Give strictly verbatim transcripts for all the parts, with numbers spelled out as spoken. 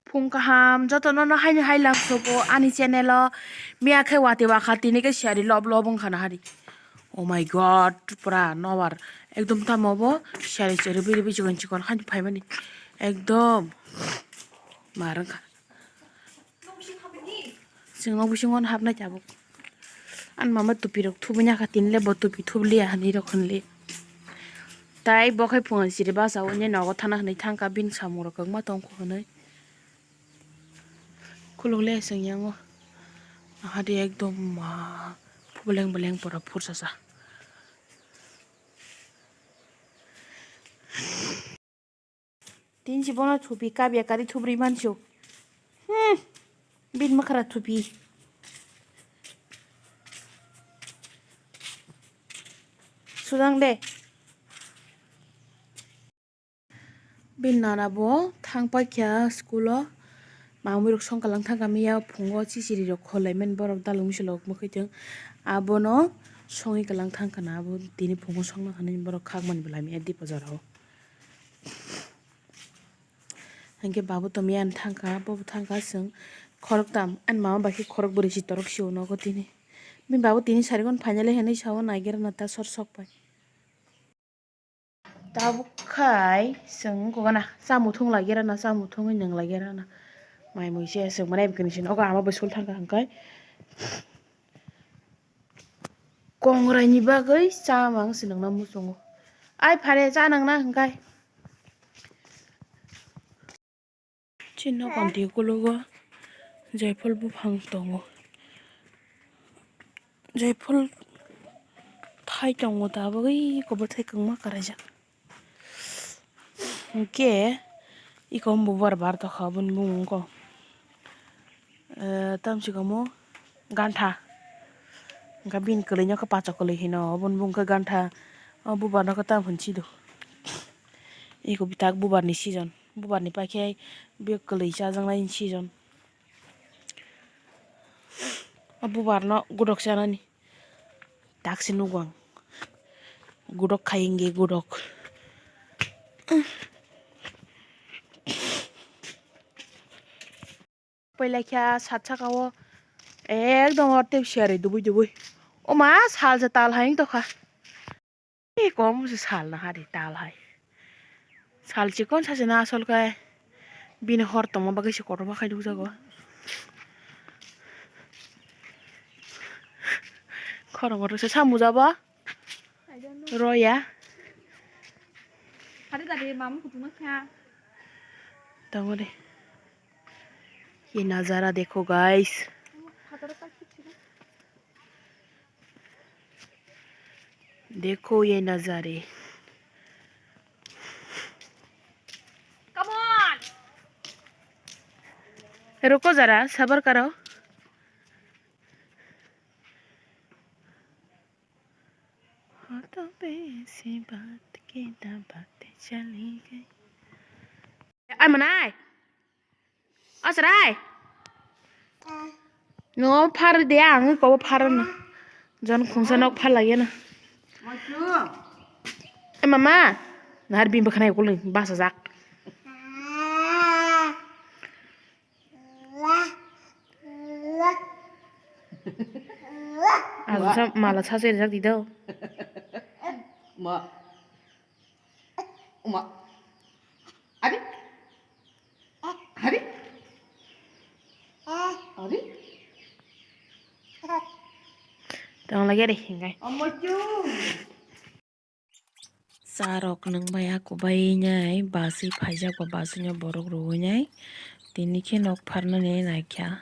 Phung kaham jotono no haini hai lang sobo ani channel o. Miya khe watwi wakha tini khe siyari lob lob wngkha na hari. Oh my god, pura nobar ekdom tamo bo siyari chori biri biri chikon chikon haini phaimani ekdom mar wngkha. Chwng nok bisingo no hapnai tabuk. Ani mama tupi rok thubui ya kha tini le bo tupi thubliya hinwi rok hinli. Tai bo khai phungan siri basa o nogo thana hinwi thangkha bini samung rok kwbangma tongkho hinwi. Khuluk le chwng yango. Ahadi ekdom ma phubleng bleng pura phursa sa. Tini si bono thupi kabya kari thubri mansu. Hmm. Bini mwkhra thupi. Sudang de. Bini nana bo thang paikha school o. Mamwi rok song kalang thangkha miya phungo chichiri rok kholaimani borok dalong misi lok mwkhwitwng. Abono songwi kalang thangkha na abo tini phungo songna hinwi borok khakmani bwlai miya di bazar o. Hinkhe babu to miya ani thangkha, bobo thangkha chwng khoroktham, ani mama bai khe khorok bwrwi si torok si o nogo tini. Bini babu tini sarigon phainale hinwi sao naigerana ta sor sok pai. Tabuk khai chwng wngkha na chamung thung laigerana, chamung thungwi nwng laigerana. Mai mui se chwng mane bwkani se nogo ama bai sul thangkha hwnkhai. Kongrai ni bagwi chamang se nangna muchungo. Ai phare cha nangna hwnkhai. Chini nok ani ukologo jaifal buphang tongo. Jaifal thai tongo tabuk eko bwthai kwbangma kwraijak. Hinkhe eko bubar bar tongkha oboni bumung khe, eh, tamsikomo gantha. Hinkhe bini kwlwino khe pacha kwlwi hino oboni bumung khe gantha. O bubarno khe tamo hwnwi sido. Eko bitak bubarni season. Bubarni paikhe biyok kwlwi chajaknai season. O bubarno godok chanani. Daksi nugo ang. Godok khai wngwi godok. Pailai kha sat saka o ekdom ortep siyari dubui dubui. O ma sal se tal hai wng tokha. Ei kom se sal na hari tal hai. Sal chikon sa se na asol kai. Bini hor tongma bagwi se kotorma khai nukjago. Khorang kotor se samung jabo. Roya. Hari tadi mamu kutung kha. Tongo de. Ye nazara dekho guys. Dekho ye nazare. Come on. Ruko zara, sabar karo. Ho to besi baat ke da baat chali gayi. Ai manai. Asrai. No phar de ang ko phar na. Jon khungsa nok phar lagi na. E mama. Nahar bim bakhanai ko basa jak. Azu sa mala sa se jak di do. Ma. Ma. Ari. Ari. Ari. Tong lagi ari hingai. Omo chu. Cha rok nwng bai aku bai nai bus wi phaijak ba bus wngya borok rwui nai tini khe nok pharnani naikha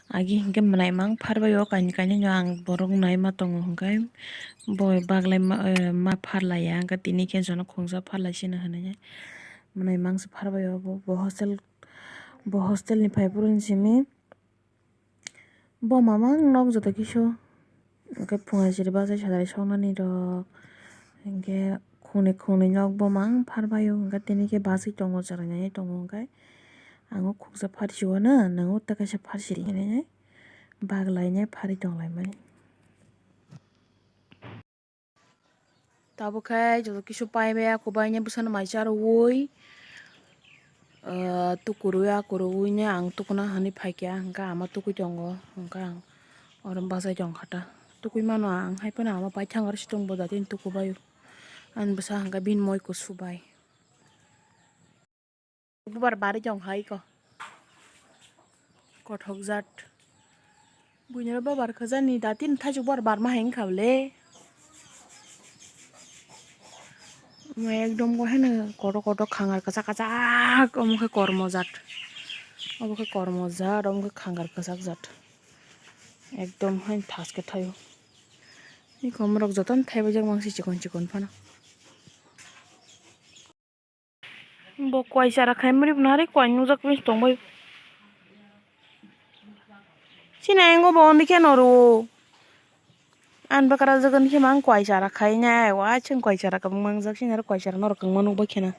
agi hinkhe mwnai mang pharbai o kainwi kainwi no ang borok naima tongo hinkhe bo baglai ma pharlaiya hinkhe tini khe jono khungsa pharlai sino hinwi mwnai mang se pharbai o bo hostel bo hostel ni phai phuru simi. Bo mamang nok joto kisu. Hwnkhe phungai siri bachai sadari soknani rok. Hwnkhe khungni khungni nok bo mang phar baio. Hwnkhe tini khe bachai tongo chwrainani tongo hwnkhe. Ang o khuksa phar siwano, nwng o tei kaisa phar siri hinwi baglai nai pharwi tonglaimani. Tabuk khe joto kisu pai maya kubai ni bwsano mai cha rwui Ah, tukurui akurui no ang tukuna hinwi phaikha, hwnkhe ama tukui tongo, hwnkhe ang oro bachai tongkha ta. Tukui mano ang, hai phano ama paithak aro si tongbo da tini tukubaio. Ani bwsa hwnkhe bini moiko subai. Bubar bari tongkha iko. Kothok jat. Buini oro bubar khajani da tini thaisuk bubar barma hai wngkha bole. Omo ekdom go haino kotor kotor khangar kwchak kwchak, omo khe kormo jat. Obo khe kormo jat, omo khe khangar kwchak jat. Ekdom haino thaske thaio. Iko omorok jotono thaibaijak mangsi chikon chikon phano. Bo kwai chara khai mari phano, are kwai nukjak tongbai. Chini ayang o bo ondi khe noro. Ani bwkra jagani khe mang kwai chara khai nai. Wa chwng kwai chara kwbang mangjak, chini aro kwai chara norok kwbangma nukbai kheno.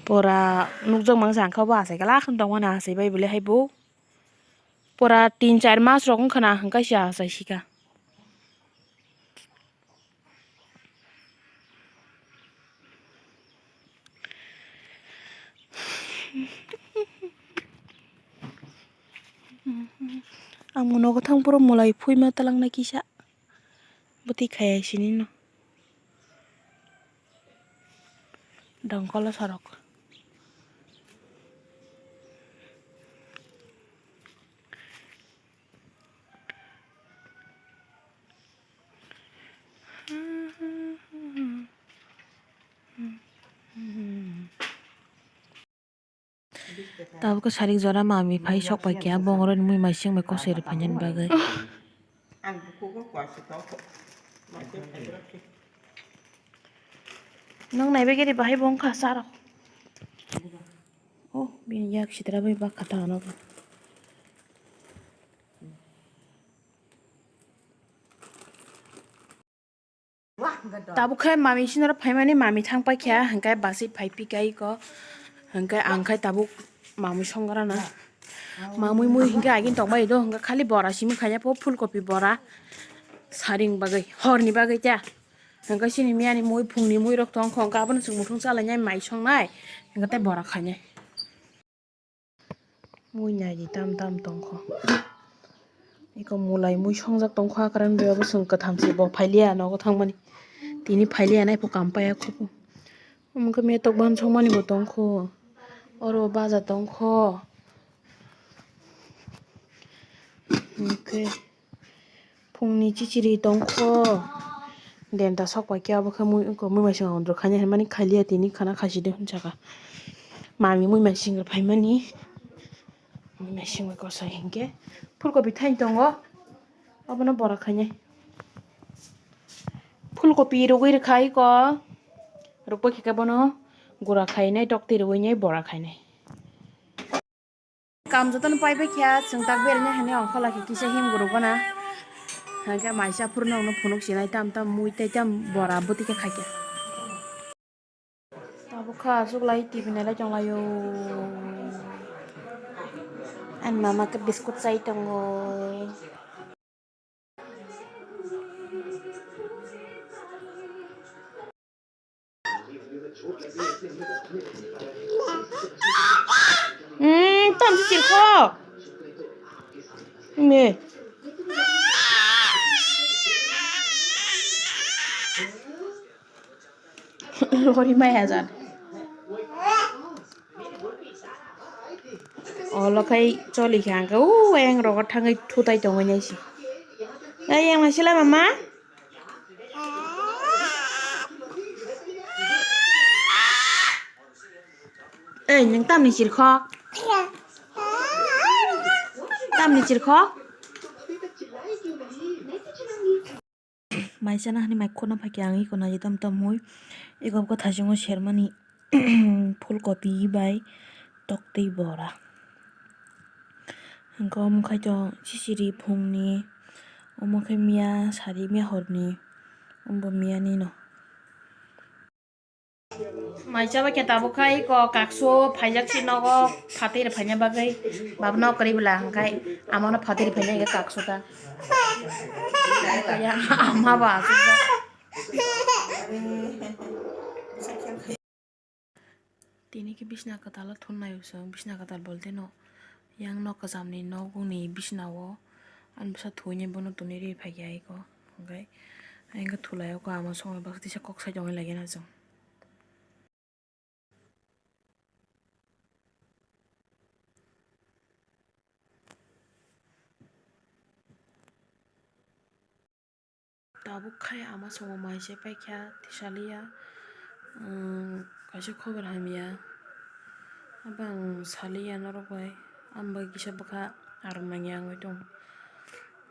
Pura nukjak mangsa ang khe bo achai khe la kheno tongmani achai bai bole hai bo. Pura tin char mas rok wngkha na hwnkhe se achai sika. Ang nogo thang puro mwlai phuima twlangnai kisa. Bwtwi khaya sini no. Dongkolo sorok. Tabuk sarik jora mami phai sok pai kha, bongoroni mui maising bai kosoi rw phainani bagwi. Nwng naibe gini bahai bo wngkha charok. Oh, bini yak sitra bai bakha ta ano. Tabuk khe mami sinoro phaimani, mami thang paikha, hwnkhe basi phai pika iko, hwnkhe ang khai tabuk mamui songrana. Mamui mui hwnkhe agini tongbai do, hwnkhe khali bora simi khaina pho, phulkopi bora saring bagwi, horni bagwi ta. Hwnkhe chini miyani mui, phungni mui rok tongkho, hwnkhe abono chwng muthung chalainai mai songnai, hwnkhe tei bora khainai. Mui naidi tam tam tongkho. Eko mulai mui songjak tongkho, akran bebabo chwng kwtham se bo phailiya nogo thangmani. Tini phailiya nai pho kam paya khupu. Omo khe metok ban songmani bo tongkho. Oro baja tongkho. Hwnkhe. Phungni chichiri tongkho. Denta sok pai khe abo khe mui wngkha, mui maising ang dor khainai hinmani khaliya tini khana khasi de hwn saka. Mami mui maising rw phaimani. Mui maising bai kosai hinkhe. Phulkopi thain tongo. Abono bora khainai. Phulkopi rwgwi rwkha iko. Rwkbai khe bono gura khainai, tokti rwgwi nai bora khainai. Kam jotono paibai kha, chwng tak berani hani ongkhola khe kisa him guruk gana. Hwnkhe maisa phuru nokno phunuk sinai tam tam mui tei tam bora bwtwi khe khaikha. Tabuk kha aswk lai T V nailai tonglaio. Ani mama khe biscuit chai tongo. Hmm, tam si chirkho. Me. Lori mai hajan. Olo khai choli kha hwnkhe, o, ayang rogo thangwi thutai tongwi nai se. Ayang nai sila mama. Ei, nwng tamni chirkho? Tamni chirkho? Mai chana hani mai khorna phaikhe ang iko naidi tam tam mui. Iko bwkha thasingo sermani phulkopi bai toktwi bora. Hwnkhe omo khai to chichiri phungni, omo khe miya sari miya horni, omo bo miya nino. Mai chaba khe tabuk khai iko kaksu phaijak si nogo phatwi rw phaina bagwi. Baba nok kwrwi bwla hwnkhe amano phatwi rw phaina hwnkhe kaksu ta. Ama bo aswk jak. Tini khe bisna kwtal o thun naio chwng, bisna kwtal bolte no yang nok kwcham ni nok boni bisna o ani bwsa thwini bono tuni ri phaikha aiko, hwnkhe ayang khe thulai o kha ama songwi baksa tisa kok sai tongwi lai gana chwng. Tabuk khai ama songo mai se paikha tisaliya, um, kaisa khobor hamya. Abang saliya norok bai, ang bai kisa bwkha aram nangya wngwi tong.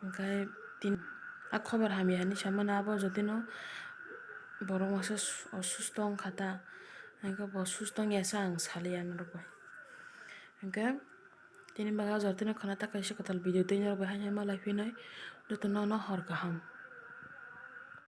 Hwnkhe tin, a khobor hamya hinwi samano abo jotino borok masa su-, osusto wngkha ta, hwnkhe bo susto wngya se ang saliya norok bai. Hwnkhe tini bagwi jotono khwna ta kaisa kwtal video twi norok bai haino ma lai phinai, jotono no hor kaham.